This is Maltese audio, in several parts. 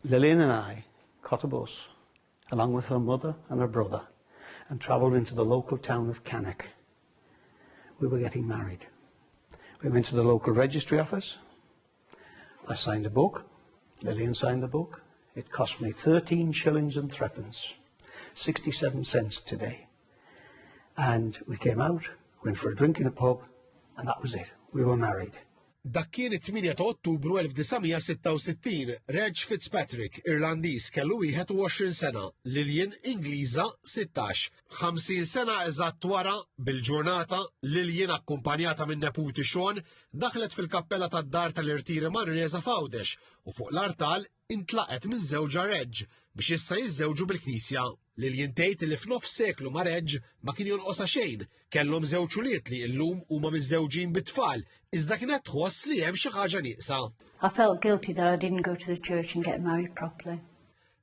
Lillian and I caught a bus, along with her mother and her brother, and travelled into the local town of Cannock. We were getting married. We went to the local registry office. I signed a book. Lillian signed the book. It cost me 13 shillings and threepence, 67 cents today. And we came out, went for a drink in a pub, and that was it. We were married. Dak kien it-8 ta' Ottubru 1966, Reg Fitzpatrick, Irlandiż, kellu 21 sena, Lillian, Ingliża, 16. 50 sena eżatt wara, bil-ġurnata, Lillian akkumpanjata minn neputi Sean, daħlet fil-kappella tad-dar tal-irtiri Manresa f'Għawdex u fuq l-artal intlaqet minn żewġha Reg biex issa jiżżewġu bil-knisja. Lillian tgħid li f'nofs seklu ma' Reg ma kien jonqosha xejn, kellhom żewġ ulied li llum huma miżżewġin bit-tfal, iżda kienet tħoss li hemm xi ħaġa nieqsa. I felt guilty that I didn't go to the church and get married properly.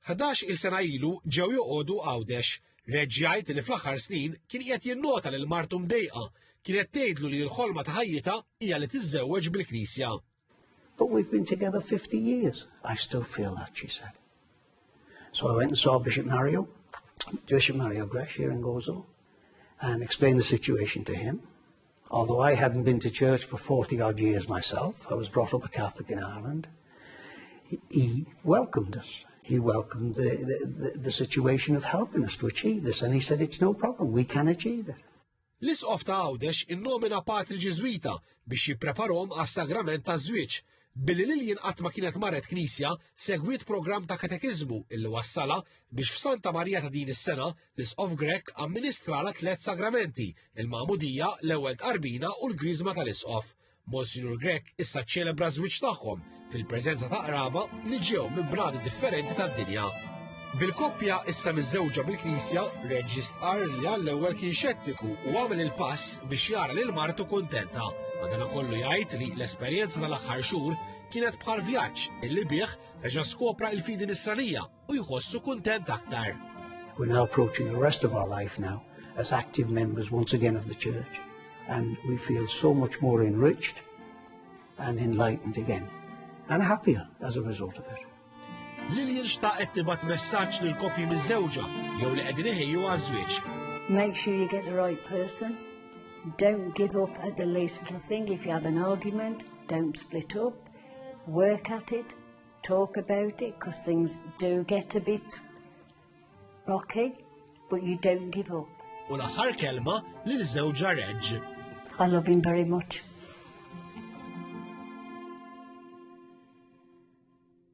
11 il sena ilu ġew joqogħdu Għawdex. Reg jgħid li fl-aħħar snin kien qiegħed jinnota lil martu mdejqa, kienet tgħidlu li l-ħolma ta' ħajjitha hija li tiżżewweġ bil-knisja. But we've been together 50 years. I still feel that, she said. So I went and saw Bishop Mario, Bishop Mario Grech here in Gozo, and explained the situation to him. Although I hadn't been to church for 40 odd years myself, I was brought up a Catholic in Ireland, he, he welcomed us. He welcomed the, the, the, the situation of helping us to achieve this, and he said, it's no problem, we can achieve it. L-Isqof ta' Għawdex innomina patri Ġiżwita biex jippreparhom għas-sagrament taż-żwieġ. Billi Lillian qatt ma kienet marret knisja, segwiet programm ta' katekiżmu illi wassalha biex f'Santa Marija ta' din is-sena l-Isqof Grech amministralha tlett sagramenti, il-Magħmudija, l-Ewwel Tqarbina u l-Griżma tal-Isqof. Monsignor Grech issa ċċelebra ż-żwieġ tagħhom fil-preżenza ta' qraba li ġew minn bradi differenti tad-dinja. Bil-koppja issa miżżewġa bil-Knisja, Reg jistqarr li għall-ewwel kien xettiku u għamel il-pass biex jara lil martu kuntenta. Madanakollu jgħid li l-esperjenza tal-aħħar xhur kienet bħal vjaġġ illi bih reġa' skopra il-fidi nisranija u jħossu kuntent aktar. We're now approaching the rest of our life now as active members once again of the church and we feel so much more enriched and enlightened again and happier as a result of it. Lillian xtaqet tibgħat messaġġ lil koppji miżżewġa jew li qegħdin iħejju għaż-żwieġ. Make sure you get the right person. Don't give up at the least little thing. If you have an argument, don't split up. Work at it. Talk about it, because things do get a bit rocky, but you don't give up. U l-aħħar kelma lil żewġha Reg. I love him very much.